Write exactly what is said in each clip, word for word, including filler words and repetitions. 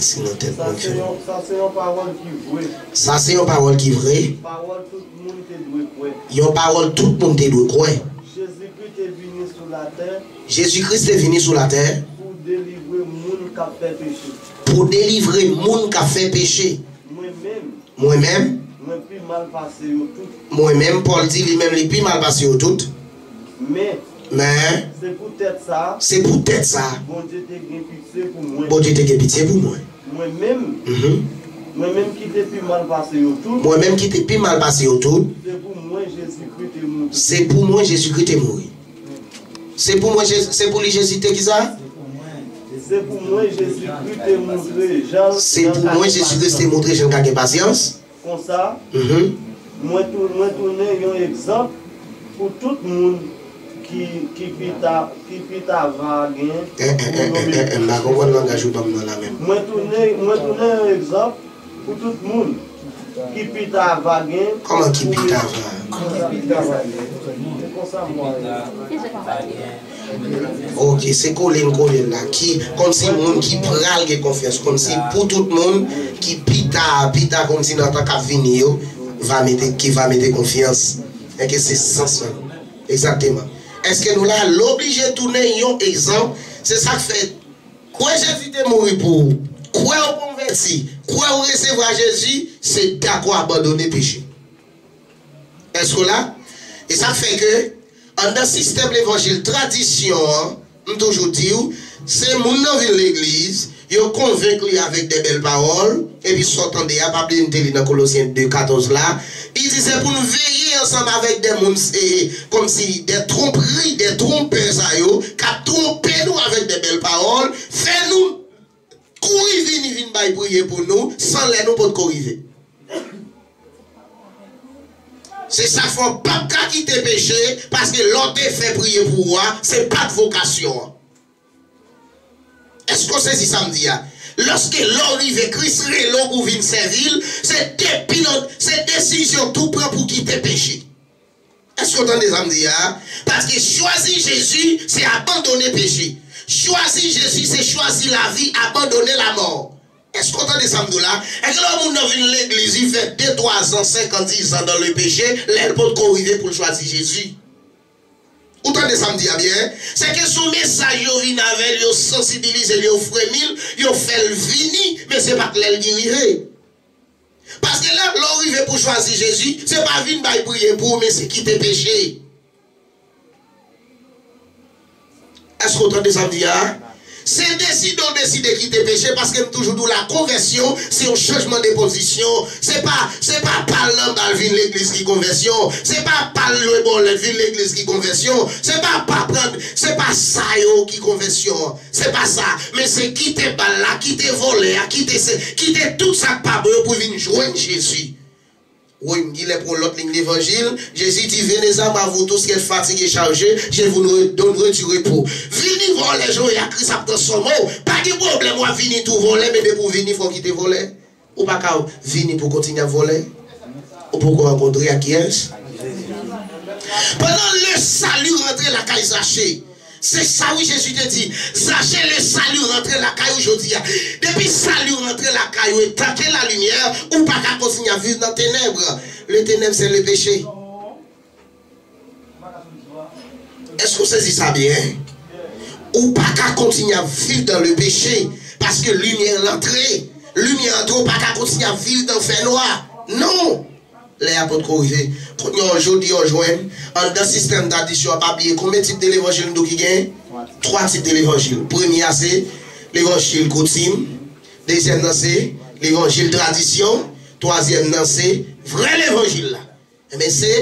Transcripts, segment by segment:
Sa se yon, sa se yon pawòl ki vre. Sa se yon pawòl ki vre. Pawòl tout moun te dwe kwè. Yon pawòl tout moun te dwe kwè. Jezikri te vini sou latè. Jezikri te vini sou latè. Pou delivre moun k ap fè peche. Pou delivre moun k ap fè peche. Mwen menm. Mwen menm. Mwen pi mal pase yo tout. Mwen menm, Pòl di li menm li pi mal pase yo tout. Men. Men. Se poutèt sa. Se poutèt sa. Bondye te gen pitye pou mwen. Bondye te gen pitye pou mwen. Mwen menm. Mhm. Mwen menm ki te pi mal pase yo tout. Mwen menm ki te pi mal pase yo tout. Se pou mwen Jezikri te mouri. Se pou mwen Jezikri te mouri. Se pou mwen, Jezi, se pou li Jezi te ki sa? Se pou mwen Jezikri te montre jan l. Se pou mwen Jezikri te montre jan l ka gen pasyans. Konsa, mhm, mwen tou, mwen tounen yon egzanp pou tout moun ki, ki pita, ki pita va gen. Eh, eh, eh, eh, eh, eh, m pa konprann langaj ou ban m nan la menm. Mwen tounen, mwen tounen yon egzanp pou tout moun ki pita va gen. Kòman ki pita va? Ok, se kole n kole n la. Ki, kòmsi moun ki pral gen konfyans, kòmsi pou tout moun ki pita, pita, kòmsi nan tan k ap vini yo, va mete, ki va mete konfyans. Èske se sans lan? Egzakteman. Èske nou la? L oblije tounen yon egzanp. Se sa k fè, kwè Jezi te mouri pou ou, kwè w konvèti, kwè w resevwa Jezi, se dakò abandone peche. Èske w la? E sa k fè ke, anndan sistèm levanjil tradisyon an, m toujou di w, se moun nan vin legliz, yo konvenk li avèk de bèl pawòl, epi sa w tande a, pa bliye n te li nan Kolosyen de katòz la, li di se pou n veye ansanm avèk de moun, e, kòmsi de twonpri, de twonpè sa yo, k ap twonpe nou avèk de bèl pawòl, fè nou kouri vini vin bay priye pou nou, san lè nou potko rive. Se sa k fè w p ap ka kite peche, paske lè w te fè priye pou ou a, se pa t vokasyon an. Èske w sezi sa m di a? Lòske lè w rive, Kris rele w pou w vin sèvi l, se depi nan, se desizyon tou pran pou w kite peche. Èske w tande sa m di a? Paske chwazi Jezi, se abandone peche. Chwazi Jezi, se chwazi lavi, abandone lamò. Èske w tande sa m di w la? Èske lè yon moun nan vin legliz, li fè de, twa zan, senk an, diz an dans le péché, lè l potko rive pou l chwazi Jezi? Ou tande sa m di a byen? Se ke sou mesaj yo vin avè l, yo sansibilize l, yo fremi l, yo fè l vini, men se pa t lè l gen rive. Paske lè, lè w rive pou chwazi Jezi, se pa vin bay priye pou ou, men se kite peche. Èske w tande sa m di a? Se deside w deside kite peche, paske m toujou di w la, konvèsyon, se yon chanjman de pozisyon. Se pa, se pa pa al nan bal vin legliz ki konvèsyon. Se pa pa al jwe bòlèt vin legliz ki konvèsyon. Se pa pa pran, se pa sa yo ki konvèsyon an. Se pa sa. Men se kite bal la, kite vòlè a, kite se, kite tout sa k pa bon yo pou vin jwenn Jezi. Woy, m genlè pran lòt liy levanjil. Jezi di, venez à moi, vous tous qui êtes fatigués, chargés, je vous donnerai du repos. Vini vòlè, jounen an Kris ap transfòme w. Pa gen pwoblèm, w ap vini tou vòlè, men depi w vini, fò w kite vòlè. Ou pa ka vini pou w kontinye ap vòlè. Ou poko rankontre ak kiyès? Pandan le salut rantre lakay Zache. Se sa wi Jezi te di. Zache, le salut rantre lakay ou jodi a. Depi salut rantre lakay ou, etanke la lumière, ou pa ka kontinye ap viv nan tenèb. Le tenèb, se le peche. Èske w sezi sa byen? Ou pa ka kontinye ap viv dans le péché, paske limyè an antre. Limyè antre, ou pa ka kontinye ap viv nan fènwa. Non! Lè a potko rive. Kounye a, jodi a, w jwenn, anndan sistèm tradisyon an, pa bliye konbyen tip de levanjil m di w ki gen? Twa tip de levanjil. Premye a se levanjil koutim, dezyèm nan se levanjil tradisyon, twazyèm nan se vrè levanjil la. Enben, se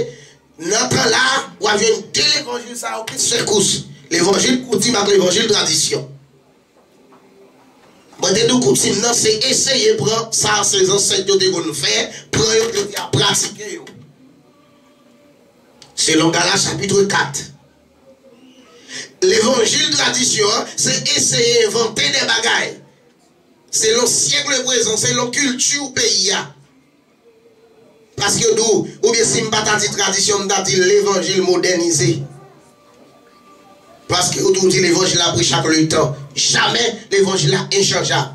nan tan la, w ap jwenn de levanjil sa yo ki sekous. Levanjil koutim ak levanjil tradisyon. Mwen te di w koutim nan se eseye pran sa se zansèt yo te konn fè, pran yo, yo te ap pratike yo. Selon Galat chapit kat. Levanjil tradisyon an, se eseye envante de bagay. Selon syèk le prezan, selon kilti peyi a. Paske yo di w, oubyen si m pa ta di tradisyon, m ta di levanjil modènize. Paske yo toujou di levanjil la preche ak le tan. Jamè, levanjil la enchanjab.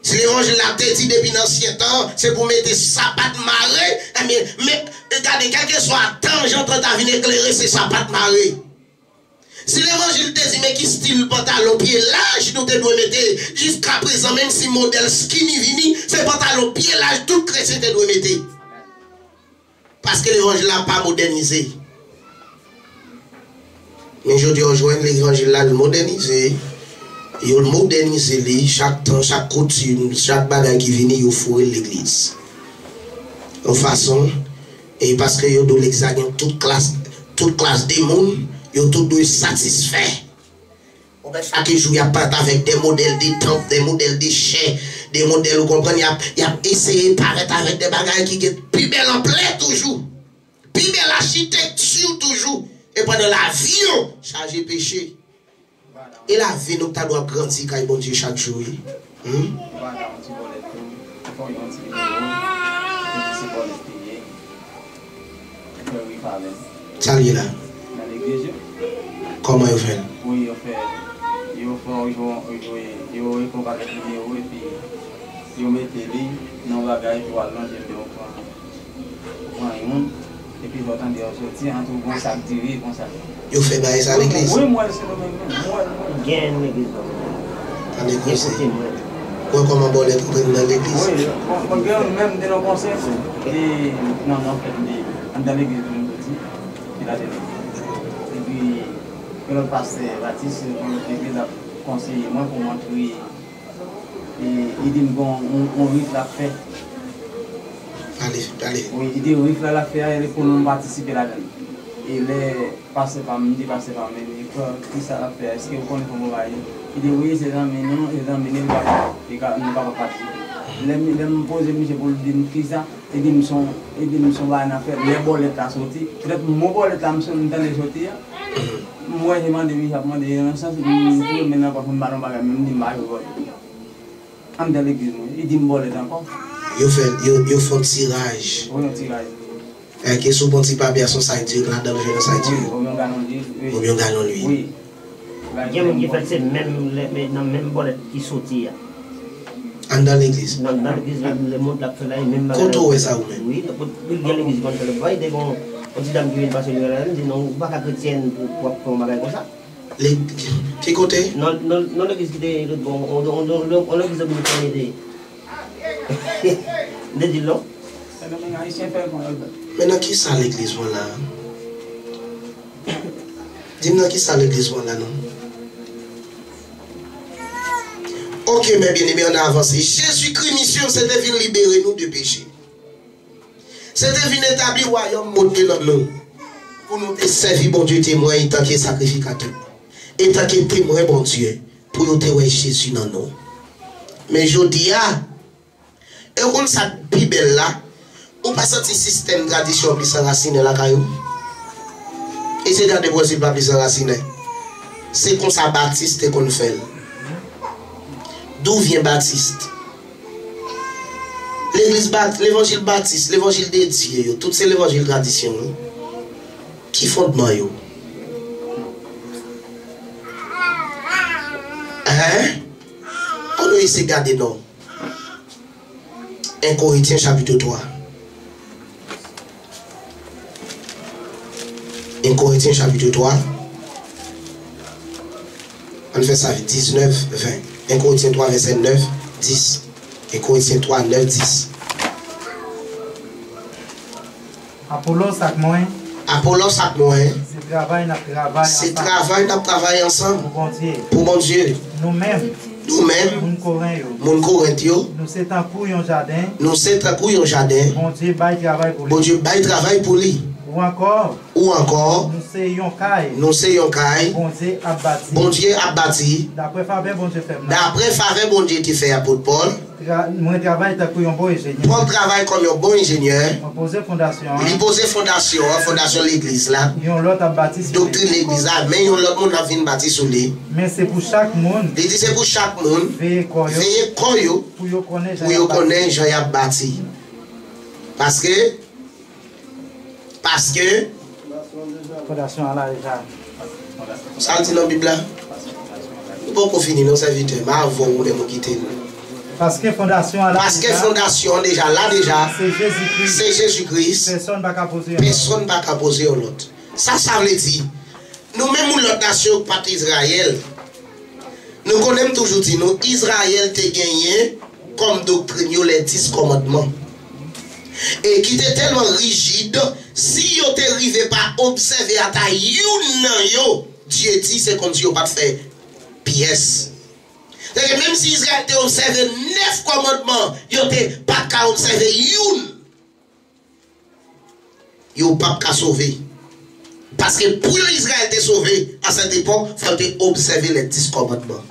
Si levanjil la te di depi nan ansyen tan, se pou mete sapat mare, ebyen, men, gade, kèlkeswa tan jan tan ta vin eklere, se sapat mare. Si levanjil te di men ki stil pantalon pye laj nou te dwe mete, jiskaprezan, menm si modèl skinny vini, se pantalon pye laj tout kretyen te dwe mete. Paske levanjil la pa modènize. Men jodi a, w jwenn levanjil la, l modènize. Yo modènize li, chak tan, chak koutim, chak bagay ki vini, yo foure l legliz. Yon fason, e paske yo di w legliz la gen tout klas, tout klas de moun, yo tout dwe satisfè. Ou wè chak jou y ap parèt avèk de modèl de tanp, de modèl de chè, de modèl, ou konprann, y ap, y ap eseye parèt avèk de bagay ki gen pi bèl anplè toujou, pi bèl achitekti toujou, e pandan lavi w chaje peche. E lavi nou ta dwe ap grandi kay Bondye chak jou, wi. Hmm? Ou pa ta yon ti bòlèt tou, fò yon ti bòlèt, epi se bòlèt li ye. Ou fè wi pa avè l. Sa l ye la? Nan legliz yo. Kòman yo fè l? Wi, yo fè, yo fè w jwe, yo jwe, yo rekòpare nimewo epi yo mete li nan yon bagay epi w al lonje men w pran, pran youn, epi lè w tande yo soti, antre w gon sak diri konsa. Yo fè bagay sa legliz? Wi, m wè l se nou menm, m wè l. Gen legliz non. Tande koze. Ekoute mwen. Wè kòman bòlèt antre nan legliz? Wi, bon, bon, gen youn menm te nan konsèy, e, nan, nan fèt li, anndan legliz li menm soti, ki la te legliz. Epi, yon lòt pastè batis, yon lòt legliz ap konseye mwen pou m antre. E, li di m gon yon, yon rit l ap fè. Pale, pale. Wi, li di rit la l ap fè a, e pou nou patisipe ladan l. E lè pastè pa m, m di pastè pa m, men li, frè, kisa l ap fè a? Èske ou konnen kòman w va ye? Li di wi, se zanmi nou, se zanmi nou, li pa, li ka, nou pa ka patisipe. Lè m, lè m poze misye pou l di m kisa, li di m se yon, li di m se yon bagay n ap fè. Lè bòlèt la soti, petèt mo bòlèt la m sot, m tande soti a, m wè se mande misye ap mande nan sans, m, m tounen men nan pòch mwen, m ba l yon bagay, men m di m pa jwe bòlèt. Anndan legliz mwen, li di m bòlèt ankò. Yo fè, yo, yo fè yon tiraj. Wi, yon tiraj. Èske si w pran ti papye a, se yon sak diri k ladan l, jwenn yon sak diri? Wi, oubyen yon galon luil, wi. Oubyen yon galon luil. Wi. Gen moun ki fè l se menm lè, men nan menm bòlèt ki soti a. Anndan legliz? Nan, nan legliz, lè, lè moun t ap fè la, e menm bagay la. Kote w wè sa ou menm? Wi, nan, wi, gen legliz ki konn fè l. Bay de gon, yon ti dam ki vin pase li la, li di non, ou pa ka kretyèn pou, pou w ap fè yon bagay konsa. Li, ki kote? Nan, nan, nan legliz ki te, on, on, on, on, on legliz dominikèn li te. M te di l non. Fenomen ayisyen fè l konn yo fè. Men nan ki sa legliz mwen la? Di m nan ki sa legliz mwen la non. Ok, mes bien-aimés, ann avanse. Jezikri misyon se te vin libere nou de peche. Se te vin etabli wayòm mond de nan nou, pou nou te sèvi Bondye temwen etanke sakrifikatè, etanke temwen Bondye, pou yo te wè Jezi nan nou. Men jodi a, e w konn sa k pi bèl la, ou pa santi sistèm tradisyon an plis anrasinen lakay ou? Eseye gade pou w wè si l pa plis anrasinen. Se konsa Batis te konn fè l. D'où vient Baptiste? Legliz bat, levanjil batis, levanjil de Dye yo, tout se levanjil tradisyon wi. Ki fondman yo? Hein? Ann nou eseye gade non. En Korentyen chapit twa. En Korentyen chapit twa. Ann fè sa vit, diznèf, ven. En Korentyen twa, vèsè nèf, dis. En Korentyen twa, nèf, dis. Apolos ak mwen, Apolos ak mwen, se travay n ap travay se ansanm. Travay n ap travay ansanm Pou Bondye. Pou Bondye. Nou menm, Nou menm, moun Koren yo, moun Korent yo, nou se tankou yon jaden. Nou se tankou yon jaden. Bondye bay travay pou li. Bondye bay travay pou li. Ou ankò, Ou ankò, nou se yon kay. Nou se yon kay. Bondye ap bati. Bondye ap bati. Daprè favè Bondye fè m nan. Daprè favè Bondye te fè apot Pòl. Tra-, mwen travay tankou yon bon enjenyè. Pòl travay kòm yon bon enjenyè. Mwen poze fondasyon an. Li poze fondasyon an, fondasyon legliz la. Yon lòt ap bati sou li. Doktrin legliz la, men yon lòt moun ap vin bati sou li. Men se pou chak moun. Li di se pou chak moun. Veye kò yo. Veye kò yo. Pou yo konnen jan Pou y yo ap bati. Konnen jan y ap bati. Paske, paske. Fondasyon an la deja. Sa l di nan Bib la? Nou poko fini non, sèvitè. M a avè w, ou menm ou kite nou. Paske fondasyon an la Paske deja. Fondasyon an deja la deja. Se Jezi Kris. Se Jezi Kris. Pèsonn pa ka poze yon lòt. Pèsonn pa ka poze yon lòt. Sa sa vle di? Nou menm moun lòt nasyon yo k pa t Izrayèl, nou konnen m toujou di nou, Izrayèl te genyen kòm doktrin yo lè dis kòmandman. E ki te tèlman rijid, si yo te rive pa obsève ata youn nan yo, Dye di se kòmsi yo pa t fè pyès. Sèke menm si Izrayèl te obsève nèf kòmandman, yo te pa t ka obsève youn. Yo p ap ka sove. Paske pou yon Izrayèl te sove, a sèt epòk, fò l te obsève lè dis kòmandman.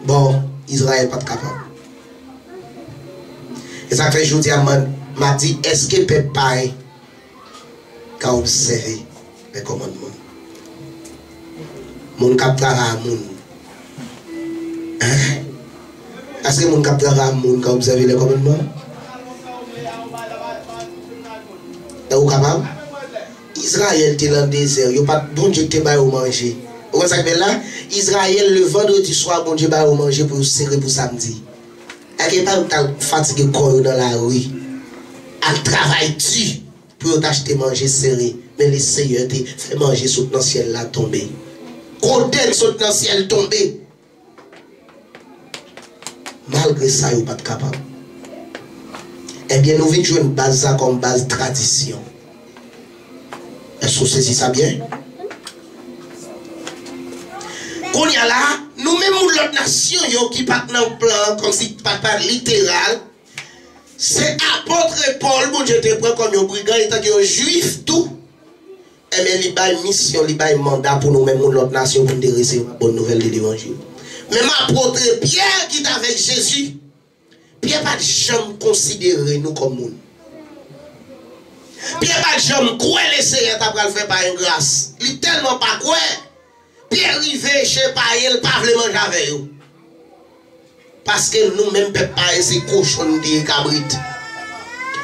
Bon, Izrayèl pa t kapab. E sa k fè jodi a, m, m ap di, èske pèp pa y ka obsève lè kòmandman? Moun k ap travay a moun. Hein? Èske moun k ap travay a moun ka obsève lè kòmandman? Èske ou kapab? Izrayèl te nan dezè, yo pa t, Bondye te ba yo manje. Ou konn sa k bèl la? Izrayèl, le vandredi swa, Bondye ba yo manje pou yo sere pou samdi. Èske pa yo t al fatige kò yo nan lari, al travay di pou yo t achte manje sere, men Leseyè te fè manje sot nan syèl la tonbe. Gwo dèn sot nan syèl tonbe. Malgre sa, yo pa t kapab. Ebyen, nou vin jwenn baz sa kòm baz tradisyon. Èske w sezi sa byen? Kounye a la, nou menm moun lòt nasyon yo ki pa t nan plan, kòmsi pa t, pa t literal, se apot Pòl Bondye te pran kòm yon brigan, etanke yon Jwif tou. Ebyen, li bay misyon, li bay manda pou nou menm moun lòt nasyon pou n te resevwa bòn nouvèl de levanjil. Menm apot Pyè ki t avèk Jezi, Pyè pa t janm konsidere nou kòm moun. Pyè pa t janm kwè Leseyè ta pral fè pa yon gras. Li tèlman pa kwè, Pyè rive che pa yo, l pa vle manje avè yo. Paske nou menm pèp pa yo se kochon nou te ye, kabrit.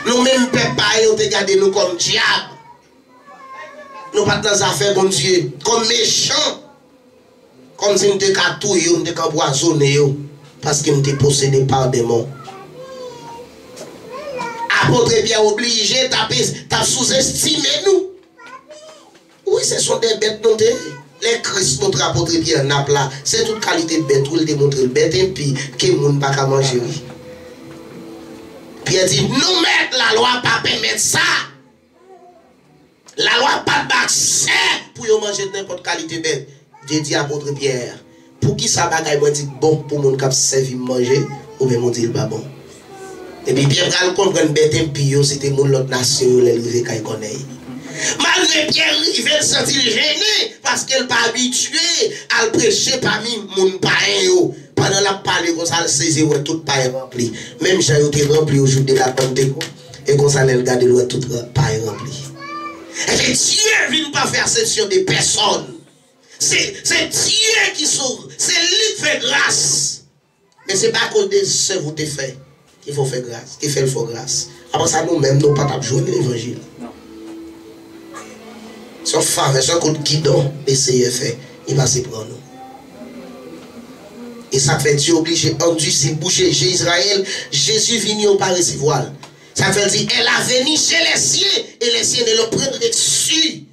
Nou menm pèp pa yo te gade nou kòm dyab. Nou pa t nan zafè Bondye. Kòm mechan. Kòmsi m te ka touye yo, m te ka anpwazonnen yo. Paske m te posede pa dèmon. Apot Pyè oblije t ap, t ap souzestime nou. Wi, se son de bèt nou te ye. Lè Kris montre apot Pyè nap la, se tout kalite bèt, wi, l te montre l. Bèt enpi ke moun pa ka manje, wi. Pyè di, "Non, mèt, lalwa pa pèmèt sa." Lalwa pa t ba aksè pou yo manje nenpòt kalite bèt. Dye di apot Pyè, "Poukisa bagay mwen di k bon pou moun k ap sèvi m manje, ou menm ou di l pa bon?" Epi Pyè pral konprann bèt enpi yo se te moun lòt nasyon yo lè l rive kay Kònèy. Malgre Pyè rive l santi l jennen paske l pa abitye al preche pami moun payen yo. Pandan l ap pale konsa, l sezi wè tout pay ranpli. Menm jan yo te ranpli yo jou de la Pantekòt. E konsa lè l gade l wè tout ra-, pay ranpli. Èske Dye vin pa fè aksepsyon de pèsòn? Se, se Dye ki sove, se li k fè gras. Men se pa akoz de zèv ou te fè ki fè w fè gras, ki fè l fè w gras. Apre sa, nou menm, nou pa t ap jwenn levanjil. Se yon favè, se yon kout gidon Leseyè fè, li pase pran nou. E sa k fè Dye oblije andisi bouche je Izrayèl, Jezi vini, yo pa resevwa l. Sa k fè l di, "Elle a venu chez les siens, et les siens ne l'ont point reçue."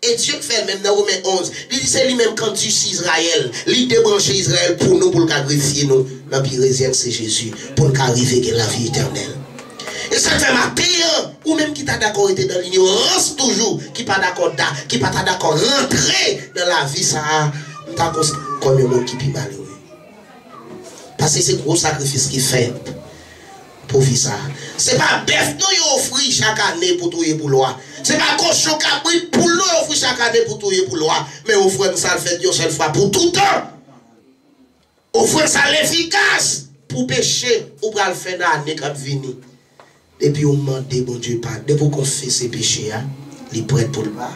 E Dye k fè l menm nan Women onz, li di se li menm k andisi Izrayèl, li debranche Izrayèl pou nou, pou l ka grefye nou nan pi rezyèl se Jezi, pou n ka rive gen lavi etènèl. E sa k fè maten an, ou menm ki ta dakò rete nan linyorans toujou, ki pa dakò da, ki pa ta dakò rantre nan lavi sa a, m ta konsidere w kòm yon moun ki pi malere. Paske se gwo sakrifis ki fèt pou vi sa a. Se pa bèf non yo ofri chak ane pou touye pou lwa. Se pa kochon, kabrit, poul non yo ofri chak ane pou touye pou lwa. Men ofrann sa a fèt yon sèl fwa pou toutan. Ofrann sa a efikas pou peche ou pral fè nan ane k ap vini. Depi w mande Bondye padon, depi w konfese peche a, li prèt pou l pa.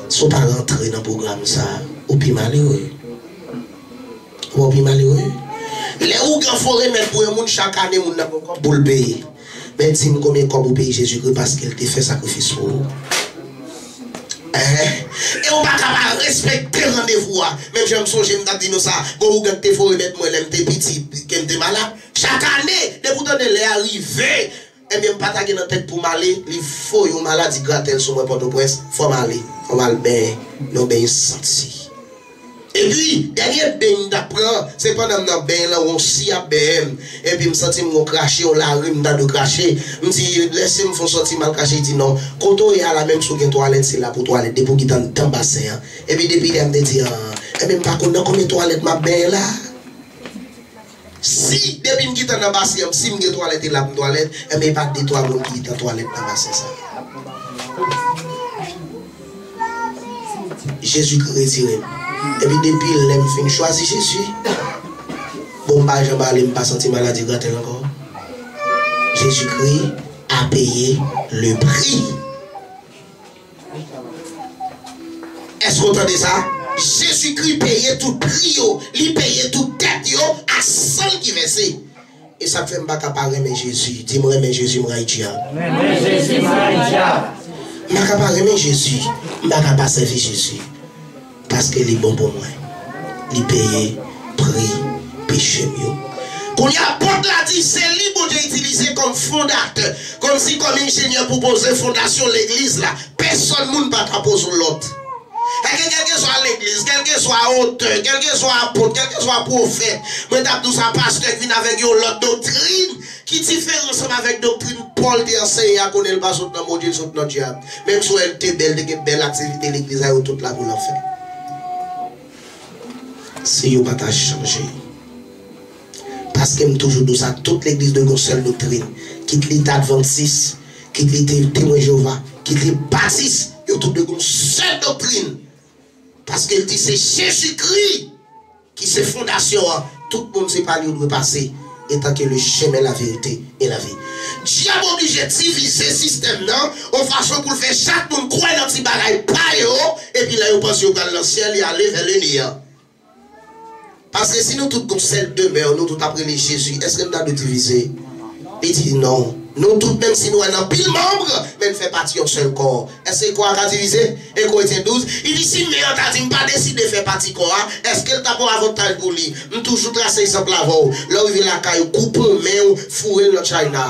Si w pa rantre nan pwogram sa a, ou pi malere. Ou pi malere. Lè ougan fò remèd pou yon moun, chak ane moun nan gon kòb pou l peye. Men di m konbyen kòb ou peye Jezikri paske l te fè sakrifis pou ou. Enhen. E Ou pa ka pa respekte randevou a. Menm jan m sonje m t ap di nou sa, gon ougan k te foure bèt mwen lè m te piti, ke m te malad. Chak ane, depi w tande lè a rive, ebyen, m pa ta gen nan tèt pou m ale, li voye yon maladi gratèl sou mwen Pòtoprens, fò m ale, fò m al benyen, nan benyen santi. Epi, dènye benyen m t ap pran, se pandan m nan benyen lan, yon si ap benyen m. Epi m santi m gon krache, yon larim m ta dwe krache. M di, lèse m fè yon santi m al krache, li di non. Kote w ye a la, menm si w gen twalèt, se la pou twalèt. Depi w gentan anndan basen an. Epi depi lè a m te di, ah, enben m pa konn nan konbyen twalèt m ap benyen la. Si, depi m gentan nan basen an, si m gen twalèt, e la pou m twalèt, enben e pa de twa moun ki gentan twalèt nan basen sa. Jezikri retire m. Epi depi lè m fin chwazi Jezi, bon, m pa janm ale, m pa santi maladi gratèl ankò. Jezikri a peye le pri. Èske w tande sa? Jezikri peye tout pri yo, li peye tout dèt yo ak san l ki vèse. E sa k fè m pa ka pa renmen Jezi. Di m renmen Jezi, m rayi dyab. Renmen Jezi, m rayi dyab. M pa ka pa renmen Jezi, m pa ka pa sèvi Jezi. Paske li bon pou mwen. Li peye pri peche m yo. Kounye a, apot la di se li Bondye itilize kòm fondatè, kòmsi kòm enjenyè pou poze fondasyon legliz la. Pèsòn moun pa ka poze yon lòt. Èske kèlkeswa legliz, kèlkeswa otè, kèlkeswa apot, kèlkeswa pwofèt, mwen t ap di w sa, pastè k vin avèk yon lòt doktrin ki diferan ansanm avèk doktrin Pòl te anseye a, konnen l pa sot nan Bondye, l sot nan dyab. Menm si w wè l te bèl, te gen bèl aktivite legliz la, yo tout la pou lanfè. Si yo pa ta chanje. Paske m toujou di w sa, tout legliz dwe gen yon sèl doktrin. Kit li te advantis, kit li te temwen Jewova, kit li batis, yo tout dwe gen yon sèl doktrin. Paske l di se Jezikri ki se fondasyon an. Tout moun se pa li yo dwe pase. Etan ke le chemen, la verite e la vi. Dyab oblije divize sistèm nan yon fason pou l fè chak moun kwè nan ti bagay pa yo, epi lè yo panse yo pral nan syèl, y ale vè le néant. Paske si nou tout gon sèl demè, nou tout ap rele Jezi, èske n ta dwe divize? Li di non. Nou tout, menm si nou wè n anpil manm, men n fè pati yon sèl kò. Èske kò a ka divize? Eko Etyen douz, li di si men an ta di m pa deside fè pati kò a, èske l t ap yon avantaj pou li? M toujou trase egzanp la avè w. Lè w rive lakay ou, koupe yon men w, foure l nan tchayna.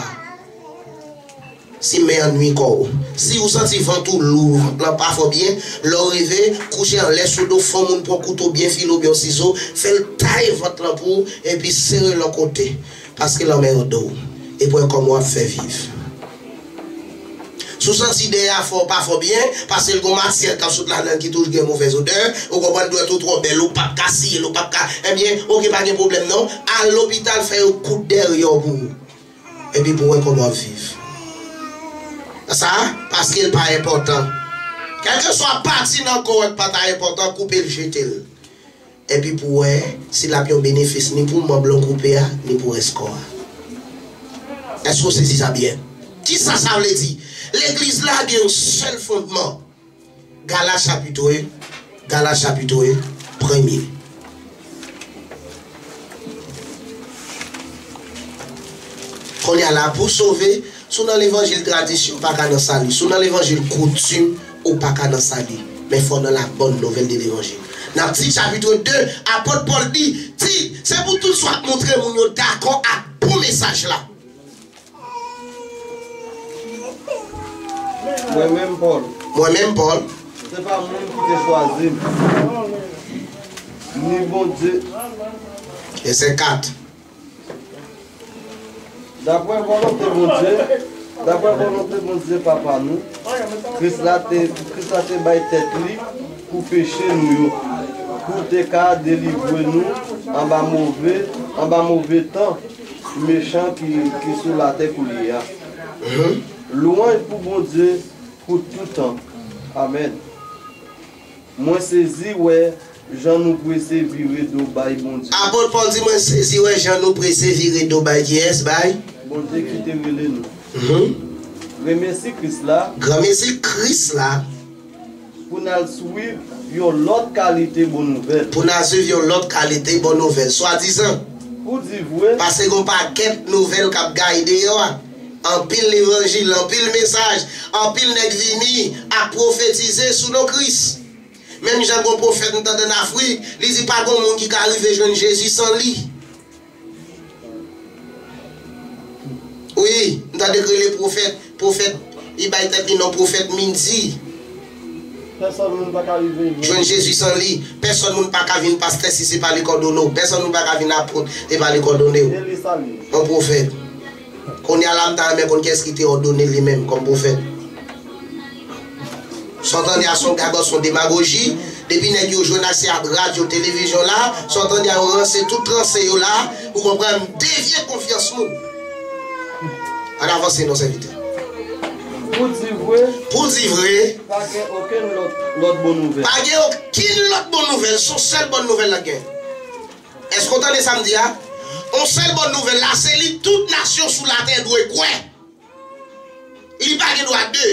Si men an nwi kò w. Si ou santi vant ou lou, vant lan pa fè w byen, lè w rive, kouche anlè sou do, fè yon moun pran kouto byen file oubyen yon sizo, fè l taye vant lan pou ou, epi sere l yon kote. Paske lanmè yo do w. Epi w wè kòman w ap fè viv. Si w santi dèyè a fè w pa fè w byen, paske l gon matyè k ap sot ladan l ki toujou gen movèz odè, ou konprann dwèt ou twò bèl, ou p ap ka siye l, ou p ap ka, ebyen, oke, pa gen pwoblèm non. Al lopital, fè yo koud dèyè w pou ou. Epi pou w wè kòman w ap viv. Sa, paske l pa enpòtan. Kèlkeswa pati nan kò w ki pa ta enpòtan, koupe l, jete l. Epi pou w wè si l ap yon benefis ni pou manm lan w koupe a, ni pou rès kò a. Èske w sezi sa byen? Kisa sa vle di? Legliz la gen yon sèl fondman. Galat chapit, Galat chapit premye. Kounye a la, pou sove, si w nan levanjil tradisyon, ou pa ka nan sali. Si w nan levanjil koutim, ou pa ka nan sali. Men fò w nan la bòn nouvèl de levanjil. Nan Tit chapit de, apot Pòl di, Tit, se pou tout sa w ap montre moun yo dakò ak bon mesaj la. Mwen menm, Pòl. Mwen menm, Pòl. Se pa moun ki te chwazi m, ni Bondye. Vèsè kat. Daprè volonte Bondye, daprè volonte Bondye Papa nou, Kris la te, Kris la te bay tèt li pou peche nou yo, pou te ka delivre nou anba move, anba move tan mechan ki, ki sou latè koulye a. Mhm. Lwanj pou Bondye pou tout tan. Amèn. Mwen sezi wè jan nou prese vire do bay Bondye. Apot Pòl di, mwen sezi wè jan nou prese vire do bay kiyès? Bay Bondye ki te rele nou. Mhm. Remèsi Kris la. Granmesi Kris la. Pou n al swiv yon lòt kalite bon nouvèl. Pou n al swiv yon lòt kalite bon nouvèl. Swadizan. Pou di vre. Paske gon pakèt nouvèl k ap gaye deyò a. Anpil levanjil, anpil mesaj, anpil nèg vini ak pwofetize sou non Kris. Menm jan gon pwofèt m tande ann Afrik, li di pa gon moun ki ka rive jwenn Jezi san li. Wi, m tande k rele pwofèt, pwofèt, li bay tèt li non pwofèt midi. Pèsòn moun pa ka rive jwenn Jezi san li. Pèsòn moun pa ka vin pastè si se pa li k òdone w. Pèsòn moun pa ka vin apot si se pa li k òdone w. E li sa li. Yon pwofèt. Kounye a la, m ta renmen konn kiyès ki te òdone li menm kòm pwofèt. Sa w tande a se yon gagòt, se yon demagoji. Depi nèg yo jwenn aksè a radyo, televizyon la, sa w tande a yo ranse tout ranse yo la, ou konprann, devye konfyans moun. Ann avanse non sèvitè. Pou di vre, Pou di vre, pa gen okenn lòt, lòt bon nouvèl. Pa gen okenn lòt bon nouvèl, se yon sèl bòn nouvèl la gen. Èske w tande sa m di a? Yon sèl bòn nouvèl la, se li tout nasyon sou latè dwe kwè. Li pa gen dwa de.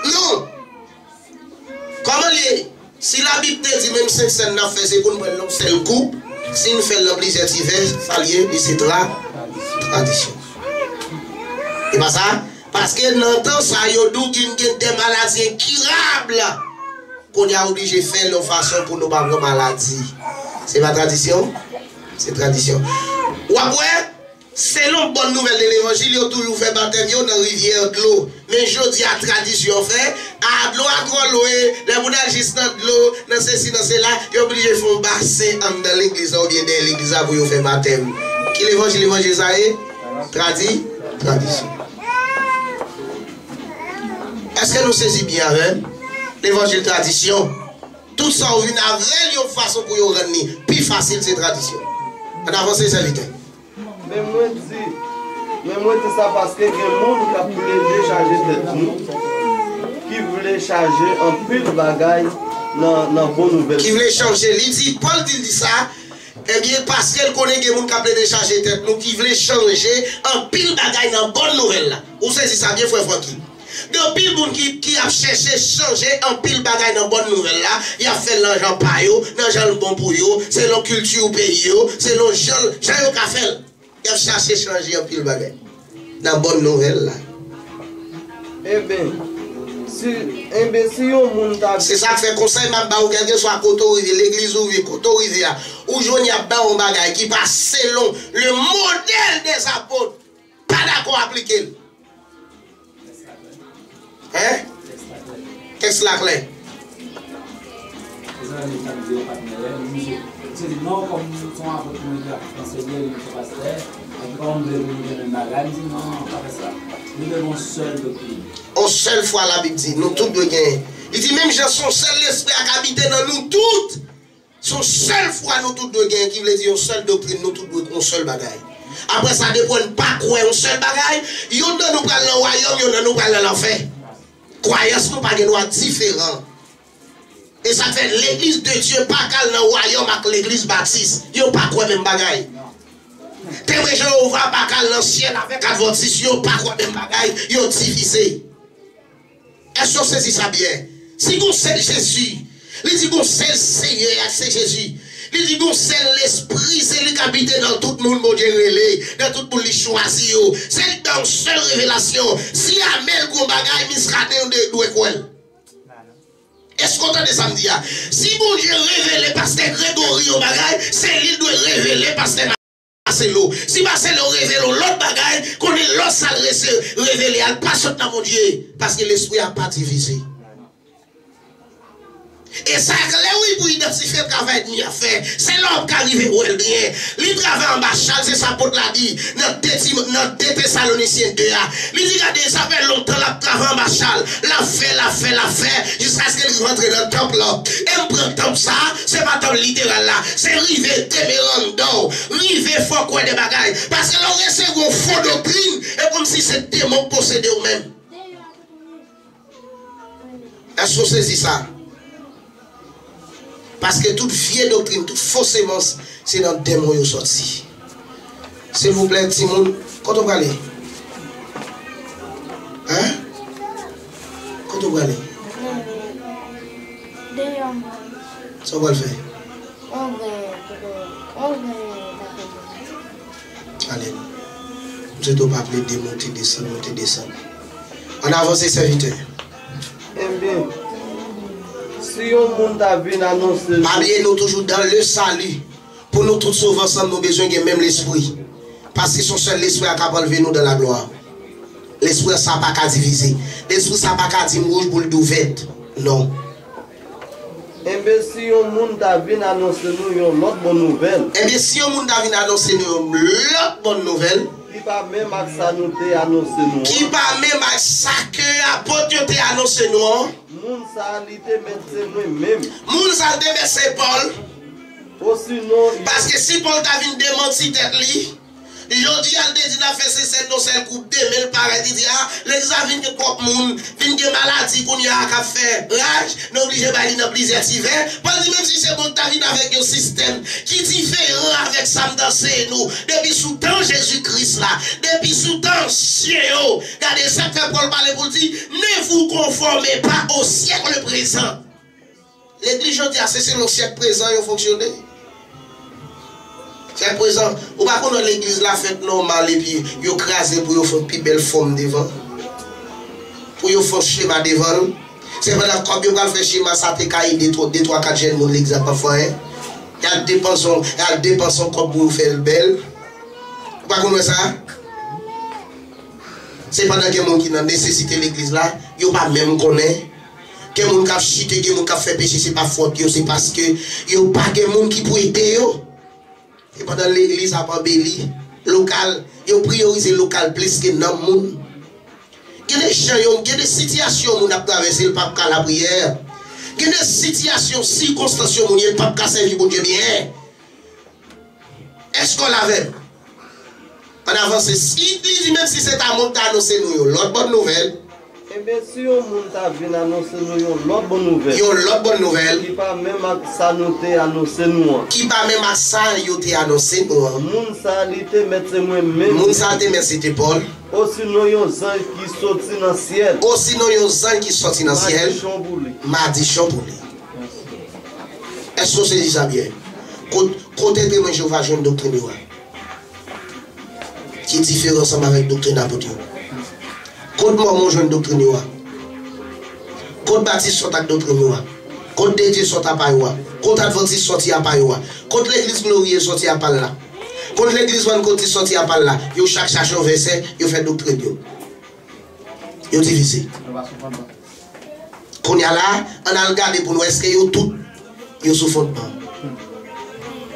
Non. Kòman l ye? Si Labib te di menm sentsèn n ap fè se pou n pran l nan yon sèl kou, si n fè l nan plizyè ti vè, sa l ye, li se tra, tradisyon. E pa sa? Paske nan tan sa yo di w gen, gen de maladi enkirab. Kounye a oblije fè l yon fason pou nou pa pran maladi. Se pa tradisyon? Se tradisyon. W ap wè, selon bòn nouvèl de levanjil, yo toujou fè batèm yo nan rivyè dlo. Men jodi a, tradisyon fè, a dlo a twò lwen, lè moun al jis nan dlo, nan sesi, nan sela, yo oblije fè yon basen anndan legliz la oubyen dèyè legliz la pou yo fè batèm. Ki levanjil, levanjil sa ye? Tradi-, tradisyon. Èske nou sezi byen avè m? Levanjil tradisyon. Tout sa yo vin avè l yon fason pou yo rann li pi fasil, se tradisyon. Ann avanse, sèvitè. Men mwen di, men mwen di sa paske gen moun k ap plede chaje tèt nou, ki vle chaje anpil bagay nan, nan bon nouvèl. Ki vle chanje. Li di, Pòl di l di sa, ebyen, paske l konnen gen moun k ap plede chaje tèt nou, ki vle chanje anpil bagay nan bòn nouvèl la. Ou sezi sa byen, frè Francky? Gen anpil moun ki, ki ap chèche chanje anpil bagay nan bòn nouvèl la, y ap fè l nan jan pa yo, nan jan l bon pou yo, selon kilti peyi yo, selon jan, jan yo ka fè l. Y ap chache chanje anpil bagay nan bòn nouvèl la. Enben, si, enben, si yon moun ta Se sa k fè konsèy m ap ba w, kèlkeswa kote w rive, legliz ou rive, kote w rive a, ou jwenn y ap ba w yon bagay ki pa selon le modèl dè apot, pa dakò aplike l. Hein? Tèks la klè. Se sa menm sa m di yo patnè, misye, misye di non, kòm se yon apot mwen ki ap anseye, li se pastè, epi kòm m vle pou nou gen menm bagay, m di non, pa fè sa. Nou dwe gen yon sèl doktrin. Yon sèl fwa Labib di, nou tout dwe gen. Li di menm jan se yon sèl Lespri a k abite nan nou tout. Se yon sèl fwa nou tout dwe gen, ki vle di yon sèl doktrin, nou tout dwe kwè yon sèl bagay. Apre sa, depi w pa kwè yon sèl bagay, yonn nan nou pral nan wayòm, yonn nan nou pral nan lanfè. Kwayans nou pa gen dwa diferan. E sa k fè Legliz de Dye pa ka al nan wayòm ak Legliz Batis. Yo pa kwè menm bagay. Temwen Jewova pa ka al nan syèl avèk Advantis. Yo pa kwè menm bagay. Yo divize. Èske w sezi sa byen? Si gon sèl Jezi, li di gon sèl Senyè a, se Jezi. Li di gon sèl Lespri, se li k abite nan tout moun Bondye rele, nan tout moun li chwazi yo. Se li k bay yon sèl revelasyon. Si Amèl gon bagay, Miskaden dwe, dwe kwè l. Èske w tande sa m di a? Si Bondye revele pastè Gregory yon bagay, se li l dwe revele pastè Marcelo. Si Marcelo revele yon lòt bagay, konnen lòt sa l rese-, revele a, l pa sot nan Bondye, paske Lespri a pa divize. E sa klè wi pou idantifye travay ènmi a fè. Se la w ap ka rive wè l byen. Li travay anba chal, se sa apot la di nan de Tim-, nan de Tesalonisyen de a. Li di, gade, sa fè lontan l ap travay anba chal. L ap fè, l ap fè, l ap fè, jiskaske l rive antre nan tanp lan. E m pran tanp sa, se pa tanp literal la. Se rive demerann dan w, rive fè w kwè de bagay. Paske lè w resevwa yon fo doktrin, e kòmsi se demon k posede w menm. Èske w sezi sa? Paske tout vye doktrin, tout fo semans, se nan demon yo sòti. Silvouplè, timoun, kote w prale? Hein? Kote w prale? Deyò, mwen. Sa w pral fè? On grenn, on grenn, ta fè. Alelouya. M swete w pa plede monte desann, monte desann. Ann avanse, sèvitè. Ebyen, Si yon moun ta vin anonse nou. Pa bliye, nou toujou dans le salut. Pou nou tout sove ansanm, nou bezwen gen menm lespri. Paske se yon sèl lespri a k ap anlve nou dans la gloire. Lespri sa pa ka divize. Lespri sa pa ka di m wouj pou l di w vèt. Non. Enben, si yon moun ta vin anonse nou yon lòt bon nouvèl. Enben, si yon moun ta vin anonse nou yon lòt bon nouvèl. Ki pa menm ak sa nou te anonse nou an. Ki pa menm ak sa ke apot yo te anonse nou an. Moun sa a, li te mèt se mwen menm. Moun sa a, li te mèt se Pòl. Osinon, paske si Pòl ta vin demanti tèt li, jodi a, l te di n ap fè Sentsèn yon sèl kou, demen l parèt, li di, a, legliz la vin gen twòp moun, vin gen maladi kounye a k ap fè raj, nou oblije bay li nan plizyè ti vè. Pòl di, menm si se Pòl ta vin avèk yon sistèm ki diferan avèk sa m t anseye nou, depi sou tan Jezi Kris la, depi sou tan ansyen yo, gade sa k fè Pòl pale pou l di, ne vous conformez pas au siècle présent. Legliz jodi a, se selon syèk prezan yo fonksyone. Syèk prezan, ou pa konn wè legliz la fèt nòmal epi yo kraze l pou yo fè yon pi bèl fòm devan. Pou yo fè yon chema devan l. Se pandan kòb yo pral fè chema sa te ka ede twa, de twa, kat jèn moun legliz la p ap fè anyen. Y al depanse, y al depanse yon kòb pou yo fè l bèl. Ou pa konn wè sa? Se pandan gen moun ki nan nesesite legliz la, yo pa menm konnen. Gen moun k ap chite, gen moun k ap fè peche, se pa fòt yo, se paske yo pa gen moun ki pou ede yo. E pandan legliz ap anbeli, lokal, yo priyorize lokal plis ke nanm moun. Gen de jan yo, gen de sitiyasyon moun ap travèse, l p ap ka lapriyè. Gen de sitiyasyon, sikonstans yo moun ye, l p ap ka sèvi Bondye byen. Èske w la avè m? Ann avanse. Si li di, menm si se ta mwen k ta anonse nou yon lòt bòn nouvèl. Ebyen, si yon moun ta vin anonse nou yon lòt bòn nouvèl. Yon lòt bòn nouvèl. Ki pa menm ak sa nou te anonse nou an. Ki pa menm ak sa yo te anonse nou an. Moun sa a, li te mèt se mwen menm. Moun sa a te mèt se te Pòl. Osinon yon zanj ki soti nan syèl. Osinon yon zanj ki soti nan syèl. Madichon pou li. Madichon pou li. Èske w sezi sa byen? Kot-, kote temwen Jewova jwenn doktrin yo a? Ki diferan ansanm avèk doktrin apot yo? Kot Mòmon jwenn doktrin yo a? Kot Batis sot ak doktrin yo a? Kot Dedye sot apa yo a? Kot Advantis sòti apa yo a? Kot Legliz Gloriye sòti apa l la? Kot Legliz Pannkotis sòti apa l la? Yo chak chache yon vèsè, yo fè doktrin yo. Yo divize. Kounye a la, ann al gade pou n wè èske yo tout, yo sou fondman.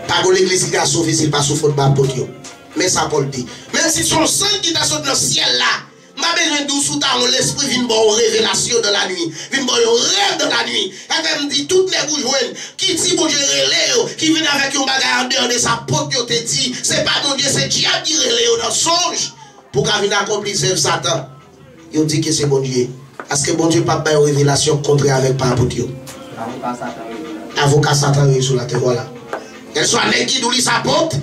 Pa gon legliz ki ka sove si l pa sou fondman apot yo. Men sa Pòl di. Menm si se yon zanj ki ta sot nan syèl la, m pa bezwen di w si w ta wè yon lespri vin ba w yon revelasyon dans la nuit, vin ba w yon rèv dans la nuit. Sa fè m di tout nèg ou jwenn ki di Bondye rele yo, ki vin avèk yon bagay andeyò de sa apot yo te di, se pa Bondye, se dyab ki rele yo nan sonj. Pou w ka vin akonpli zèv Satan, yo di ke se Bondye. Paske Bondye p ap bay yon revelasyon kontrè avèk pa apot yo. Avoka Satan rele sou latè. Avoka Satan rele sou latè, vwala. Kèlswa nèg ki di w li se apot,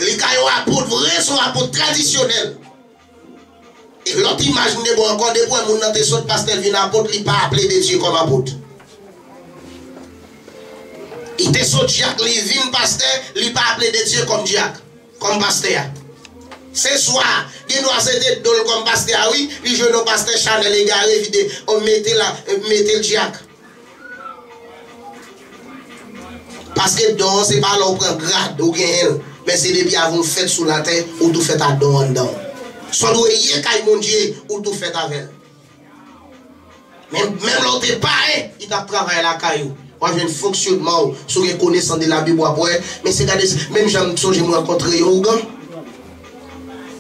li ka yon apot vre, se yon apot tradisyonèl. E lòt imaj m te ba w ankò, depi w wè moun nan te sot, pastè l vin apot, li pa aple de Dye kòm apot. Li te sot dyak, li vin pastè, li pa aple de Dye kòm dyak. Kòm pastè a. Se swa, gen dwa se te do l kòm pastè a, wi, li jwenn yon pastè chanèl egare, vide, on mete la, mete l dyak. Paske don an se pa lè w pran grad ou genyen l, men se depi avan w fèt sou latè, ou tou fèt ak don anndan w. Sa w dwe ye kay Bondye, ou tou fèt avè l. Men, menm lè w te payen, li t ap travay lakay ou. W ap jwenn fonksyonman w. Si w gen konesans de Labib, w ap wè. Mesye, gade, menm jan m sonje m rankontre yon ougan.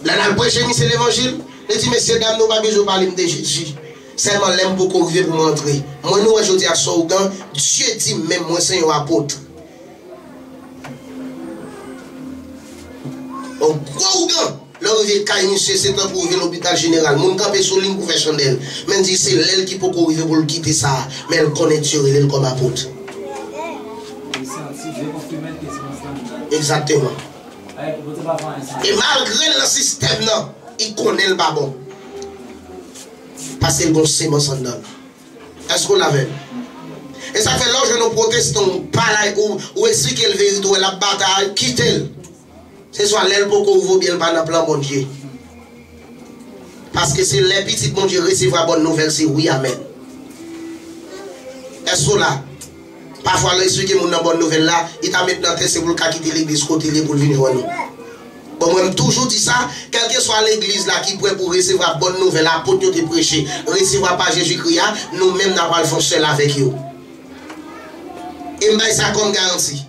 Lè n al preche misye levanjil, li di, mesye dam, nou pa bezwen pale m de Jezi. Sèlman lè m poko rive pou m rantre. Mwen, nou wè jodi a sa ougan, Dye di m menm mwen se yon apot. Yon gwo ougan. Lè w rive kay misye, se tankou w rive lopital jeneral. Moun kanpe sou li pou fè chandèl. Men l di se lè l ki poko rive pou l kite sa a. Men l konnen Dye rele l kòm apot. Egzakteman. E malgre l nan sistèm nan, li konnen l pa bon. Paske l gon semans anndan l. Èske w la avè m? E sa k fè lè w jwenn yon pwotestan, ou pale, ou, ou eksplike l verite, ou wè l ap batay, kite l. Se swa lè l poko rive oubyen l pa nan plan Bondye. Paske se lè pitit Bondye resevwa bòn nouvèl, se wi, amèn. Èske w la? Pafwa, lè w eksplike moun nan bòn nouvèl la, li ta met nan tèt se pou l ka kite legliz kote l ye pou l vin jwenn ou. Bon, mwen, m toujou di sa, kèlkeswa legliz la ki prè pou resevwa bòn nouvèl apot yo te preche, resevwa pa Jezikri a, nou menm n ap al fè yon sèl avèk yo. E m bay sa kòm garanti.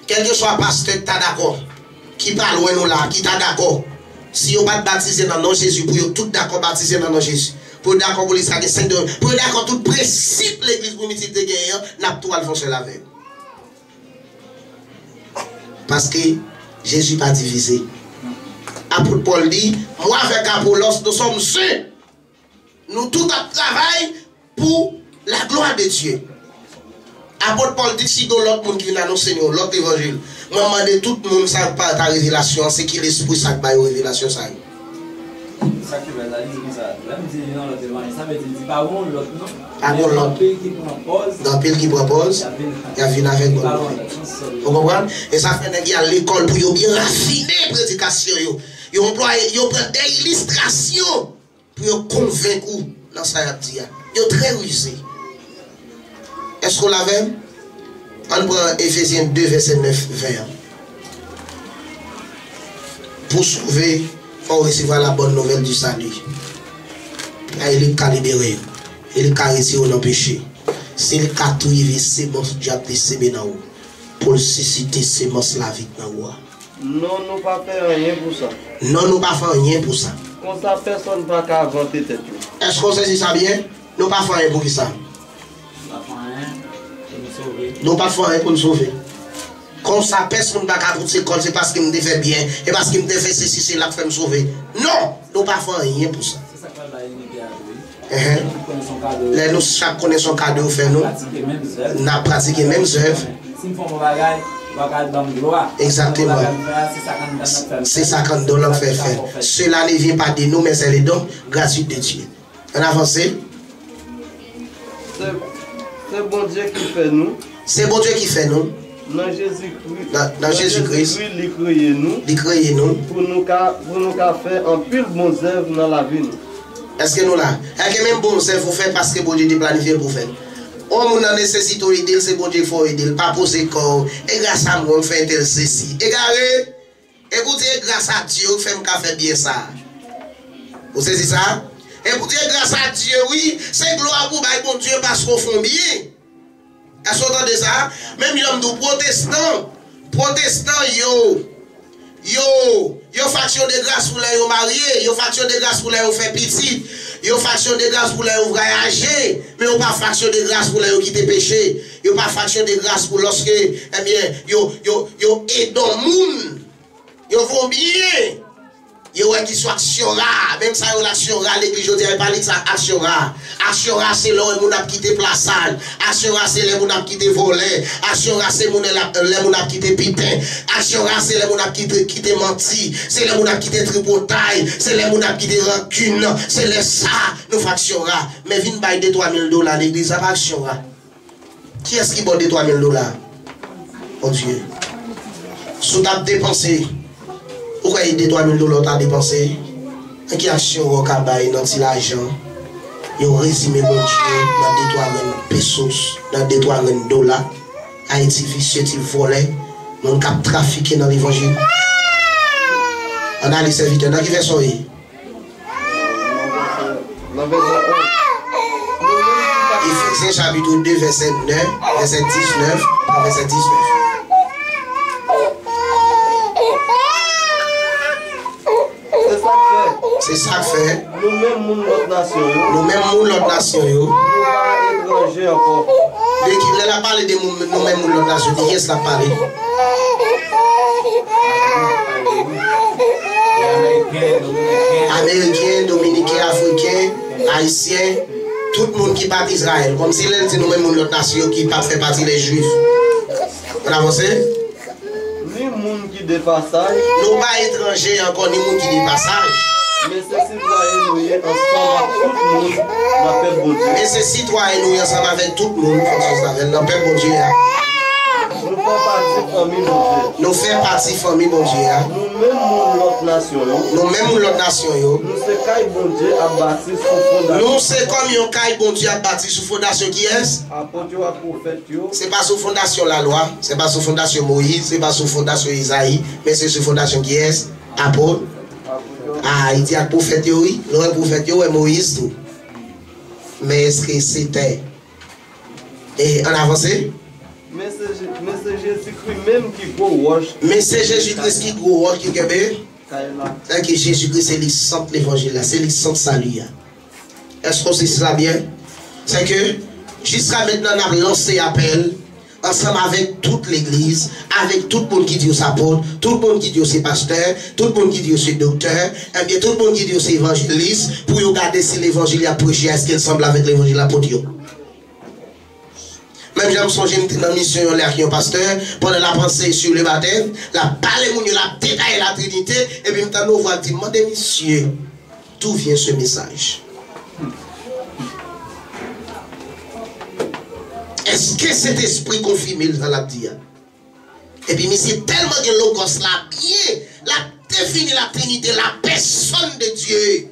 Kèlkeswa pastè ki ta dakò, ki pa lwen nou la, ki ta dakò, si yo pa t batize nan non Jezi, pou yo tout dakò batize nan non Jezi, pou yo dakò pou legliz la gen senk de, pou yo dakò tout prensip legliz primitiv te genyen an, n ap tou al fè yon sèl avè yo. Paske Jezi pa divize. Apot Pòl di, mwen avèk Apolos, nous sommes un. Nou tout ap travay pou la gloire de Dieu. Apot Pòl di, si gen lòt moun ki vin anonse nou yon lòt levanjil, mwen mande tout moun sa k pataje revelasyon an, se ki lespri sa k ba yo revelasyon sa yo. Sa ki vre la, li di konsa, lè m di yon lòt levanjil, sa vle di, di pa yon lòt non. Pa yon lòt. Gen anpil ki pran pòz. Gen anpil ki pran pòz. Y ap vin avèk bòn nouvèl. Ou konprann? E sa fè nèg yo al lekòl pou yo byen rafine predikasyon yo. Yo anplwaye, yo pran de ilistrasyon pou yo konvenk ou nan sa y ap di a. Yo trè rize. Èske w la avè m? Ann pran Efezyen de, vèsè nèf, ven an. Pou sove, fò w resevwa la bonne nouvelle du salut. A, e li k ka libere w. E li k ka retire w nan peche. Se li k ka tou rive semans dyab te seme nan ou. Pou l sisite semans lavi k nan ou a. Non, nou pa fè anyen pou sa. Non, nou pa fè anyen pou sa. Konsa, pèsonn pa ka vante tèt yo. Èske w sezi sa byen? Nou pa fè anyen pou ki sa? Nou pa fè anyen pou n sove. Nou pa fè anyen pou n sove. Konsa, pèsonn pa ka pouse kò l, se paske m te fè byen, e paske m te fè sesi, sela k fè m sove. Non! Nou pa fè anyen pou sa. Se sa k pral bay inite a tou, wi. Enhen. Lè nou chak konnen se yon kado yo fè nou, n ap pratike menm zèv. Si m fè yon bon bagay, ou pa ka al ban m glwa. Egzakteman. Se sa k anndan n ap fè l. Se sa k anndan n ap fè l fè. Cela ne vient pas de nous, mais c'est le don gratuit de Dieu. Ann avanse. Se, se Bondye ki fè nou. Se Bondye ki fè nou. Nan Jezikri. Nan, nan Jezikri. Li kreye nou. Li kreye nou. Pou nou ka, pou nou ka fè anpil bon zèv nan lavi nou. Èske nou la? Èske menm bon zèv ou fè paske Bondye te planifye pou w fè l? Yon moun nan nesesite w ede l, se Bondye k fè w ede l. Pa poze kò w. E gras a mwen, m fè entèl sesi. Egare! E pou di, e gras a Dye wi k fè m ka fè byen sa a. Ou sezi sa? E pou di, e gras a Dye wi, se glwa pou bay Bondye paske w fè yon byen. Èske w tande sa? Menm jan m di w, pwotestan, pwotestan yo, yo, yo faksyon de gras pou lè yo marye, yo faksyon de gras pou lè yo fè pitit, yo faksyon de gras pou lè yo vwayaje, men yo pa faksyon de gras pou lè yo kite peche, yo pa faksyon de gras pou lòske, ebyen, yo, yo, yo ede yon moun. Yo fè yon byen. Yo wè ki sou aksyon ra. Menm sa yo rele aksyon ra, legliz jodi a, yo pa rele sa aksyon ra. Aksyon ra se lè w wè moun ap kite plasaj. Aksyon ra se lè moun ap kite vòlè. Aksyon ra se moun lè, lè moun ap kite piten. Aksyon ra se lè moun ap kite, kite manti. Se lè moun ap kite tripotay. Se lè moun ap kite rankin. Se lè sa nou fè aksyon ra. Men vin bay de twa mil dola legliz la pa aksyon ra. Kiyès ki ba w de twa mil dola? Bondye. Si w t ap depanse, ou kwè e de twa mil dola w ta depanse? Nan ki aksyon ou ka bay nan ti lajan? Yon rezime Bondye nan de twa grenn pesos, nan de twa grenn dola. Ayiti visye, ti vòlè, moun k ap trafike nan levanjil. Ann ale sèvitè, nan ki vèsè w ye? Nan vèsè onz. Efezyen chapit de, vèsè nèf, vèsè diznèf a vèsè diznèf. Se sa k fè. Se sa k fè. Nou menm moun lòt nasyon yo. Nou menm moun lòt nasyon yo. Nou pa etranje ankò. De ki, lè l ap pale de moun, nou menm moun lòt nasyon, de kiyès l ap pale? Ameriken, Dominiken, Afriken, Ayisyen, tout moun ki pa t Izrayèl. Kòmsi lè l di nou menm moun lòt nasyon yo ki pa t fè pati lè Jwif. Ann avanse. Ni moun ki de pasaj. Nou pa etranje ankò, ni moun ki de pasaj. Men se sitwayen nou ye ansanm ak tout moun nan pèp Bondye. Men se sitwayen nou ye ansanm avèk tout moun, fòk sòs avè l, nan pèp Bondye a. Nou Fè pati fanmi Bondye. Nou fè pati fanmi Bondye a. Nou menm moun lòt nasyon yo. Nou menm moun lòt nasyon yo. Nou se kay Bondye ap bati sou fondasyon. Nou se kòm yon kay Bondye ap bati sou fondasyon kiyès? Apot yo ak pwofèt yo. Se pa sou fondasyon lalwa, se pa sou fondasyon Moyiz, se pa sou fondasyon Izayi, men se sou fondasyon kiyès? Apot. Apot yo. Ah, li di ak pwofèt yo, wi. Lè w wè pwofèt yo, w wè Moyiz tou. Men èske se tè? E, ann avanse. Men se Je-, men se Jezikri menm ki gwo wòch. Men se Jezikri ki gwo wòch ki kenbe. Kay la. Sèke Jezikri se li sant levanjil la, se li sant sali a. Èske w sezi sa byen? Sèke jiska mentnan n ap lanse apèl ansanm avèk tout legliz, avèk tout moun ki di yo se apot, tout moun ki di yo se pastè, tout moun ki di yo se doktè, ebyen tout moun ki di yo se evanjelis, pou yo gade si levanjil y ap preche a, èske l sanble avèk levanjil apot yo. Menm jan m sonje m te nan misyon yon lè ak yon pastè, pandan l ap anseye sur le baptême, l ap pale moun yo, l ap detaye la Trinité, epi m tande yon vwa k di, mande misye, d'où vient ce message? Èske Sentespri konfime l sa l ap di a? Epi misye tèlman gen logòs la byen, l ap defini la Trinité, la personne de Dieu.